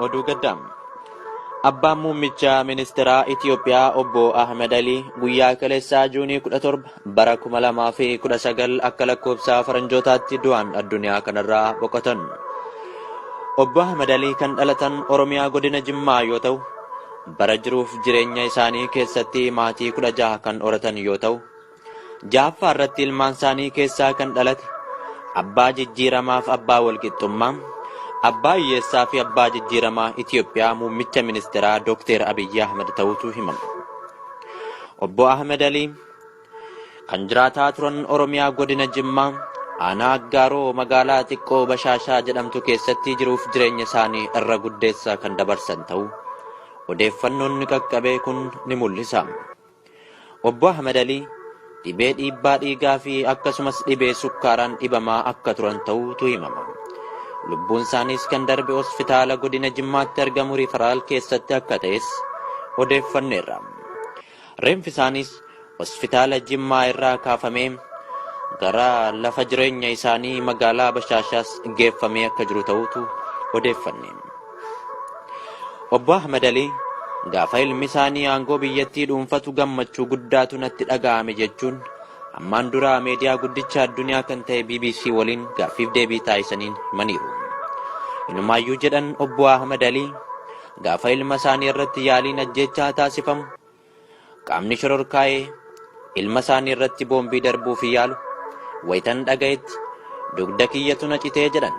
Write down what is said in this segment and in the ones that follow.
Oduu gaddaa. Abbaan muummicha ministeeraa Itiyoophiyaa obbo Ahmed Alii guyyaa kaleessaa Juunii 17 bara 2019 akka lakkoofsa faranjootaatti du'aan addunyaa kanarraa boqotan. Obbo Ahmed Alii kan dhalatan Oromiyaa godina Jimmaa yoo ta'u, bara jiruuf jireenya isaanii keessatti maatii 16 kan horatan yoo ta'u, Ja'affaa irratti ilmaan isaanii keessaa kan dhalate abbaa jijjiiramaaf abbaa walqixxummaa, abbaa hiyyeessaa fi abbaa jijjiiramaa Itiyoophiyaa muummicha ministeeraa Dookteer Abiyyi Ahmad ta'uutu himama. Obbo Ahmed Alii kan jiraataa turan Oromiyaa godina Jimmaa aanaa Aggaaroo magaalaa xiqqoo Bashaashaa jedhamtu keessatti jiruuf jireenya isaanii irra guddeessa kan dabarsan ta'uu odeeffannoon qaqqabe kun ni mul'isa. Obbo Ahmad Alii dhibee dhiibbaa dhiigaa fi akkasumas dhibee sukkaaraan dhibamaa akka turan ta'uutu himama. Lubbuun isaaniis kan darbe hospitaala godina Jimmaatti argamu Rifaraal keessatti akka ta'es odeeffanneerra. Reenfi isaaniis hospitaala Jimmaa irraa kaafamee gara lafa jireenya isaanii magaalaa Bashaashaas geeffamee akka jiru ta'uutu odeeffanne. Obbo Ahmad Alii gaafa ilmi isaanii aangoo biyyattii dhuunfatu gammachuu guddaatu natti dhaga'ame jechuun ammaan dura meediyaa guddicha addunyaa kan ta'e BBC waliin gaaffiif deebii taasisaniin himaniiru. Inumaayyuu jedhan obbo Ahmad Alii gaafa ilma isaanii irratti yaaliin ajjeechaa taasifamu Qaamni shororkaa'ee ilma isaanii irratti boombii darbuuf yaalu wayitan dhaga'etti dugda kiyyatu na citee jedhan.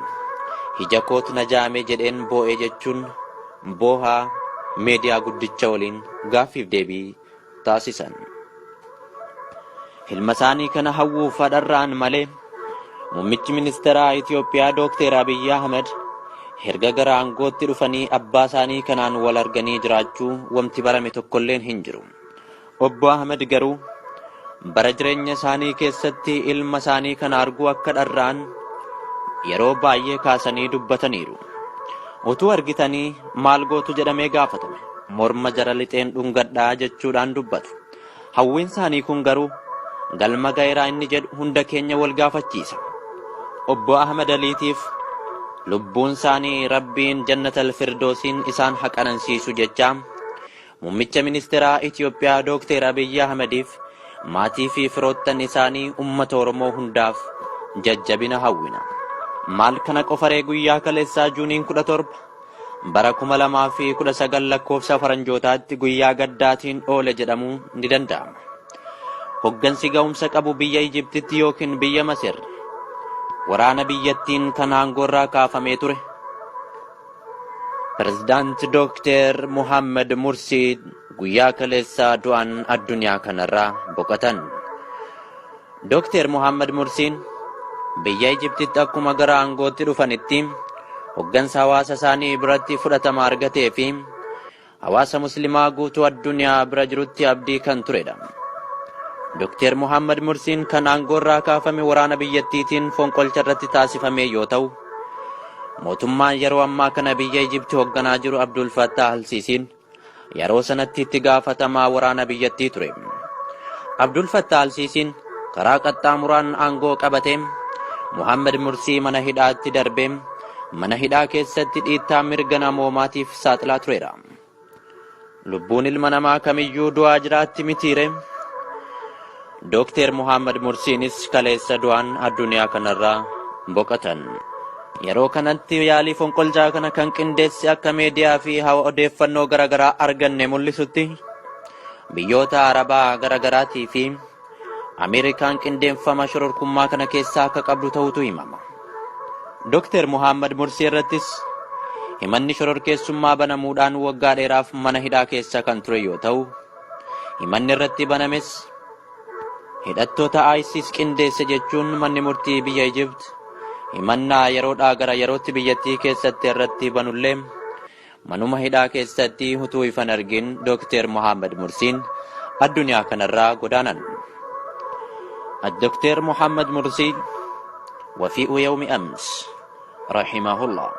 Ija kootu na jaame jedheen boo'e jechuun boohaa meediyaa guddicha waliin gaaffiif deebii taasisan. Ilma isaanii kana hawwuuf dharra'an malee muummichi ministeeraa Itoophiyaa Dookteer Abiyyi Ahmed erga gara aangootti dhufanii abbaa isaanii kanaan wal arganii jiraachuu wanti barame tokkolleen hin jiru. Obbo Ahmed garuu bara jireenya isaanii keessatti ilma isaanii kana arguu akka dharra'an yeroo baay'ee kaasanii dubbataniiru. Utuu argitanii maal gootu jedhamee gaafatame. Morma jara lixeen dhungadhaa jechuudhaan dubbatu. Hawwiin isaanii kun garuu galma ga'eeraa inni jedhu hunda keenya wal gaafachiisa. Obbo Ahmad Aliitiif lubbuun isaanii Rabbiin Jannatal Firdoosiin isaan haa qanansiisu jechaa muummicha ministeeraa Itiyoophiyaa Dookteer Abiyyi Ahmadiif maatii fi firoottan isaanii uummata Oromoo hundaaf jajjabina hawwina. Maal kana qofaree guyyaa kaleessaa Juuniin 17 Bara 2019 lakkoofsa faranjootaatti guyyaa gaddaatiin oole jedhamuu ni danda'ama. Hoggansi ga'umsa qabu biyya Ijiptitti yookiin biyya Masir waraana biyyattiin kan aangoorraa kaafamee ture. Pirezidaant Dookteer Muhammad Mursii guyyaa kaleessaa du'aan addunyaa kanarraa boqotan. Dookteer Muhammad Mursiin biyya Ijiptitti akkuma gara aangootti dhufanitti hoggansa hawaasa isaanii biratti fudhatama argatee fi hawaasa muslimaa guutuu addunyaa bira jirutti abdii kan turedha. Dookteer Muhammad Mursiin kan aangoorraa kaafame waraana biyyattiitiin fonqolcha irratti taasifame yoo ta'u, mootummaan yeroo ammaa kana biyya Ijipti hogganaa jiru Abdul Fattah Al-Siisiin yeroo sanatti itti gaafatamaa waraana biyyattii ture. Abdul Fattah Al-Siisiin karaa qaxxaamuraan aangoo qabatee Muhammad Mursii mana hidhaatti darbee mana hidhaa keessatti dhiittaa mirga namoomaatiif saaxilaa tureera. Lubbuun ilma namaa kamiyyuu du'aa jiraatti mitiire. Dookteer Muhammad Mursiinis kaleessa du'aan addunyaa kanarraa boqotan. Yeroo kanatti yaalii fonqolchaa kana kan qindeesse akka meediyaa fi hawa odeeffannoo garaagaraa arganne mul'isutti biyyoota Arabaa garaagaraatii fi Ameerikaan qindeeffama shororkummaa kana keessaa akka qabdu ta'utu himama. Dookter Muhammad Mursii irrattis himanni shororkeessummaa banamuudhaan waggaa dheeraaf mana hidhaa keessa kan ture yoo ta'u, himanni irratti banames Hidhattoota ISIS qindeesse jechuun manni murtii biyya Ijipt himannaa yeroodhaa gara yerootti biyyattii keessatti irratti banullee manuma hidhaa keessatti utuu ifan argin Dookter Mohaammed Mursiin addunyaa kanarraa godaanan. Dookter Mohaammed Mursii wafii'u yawmi ams rahimahullah.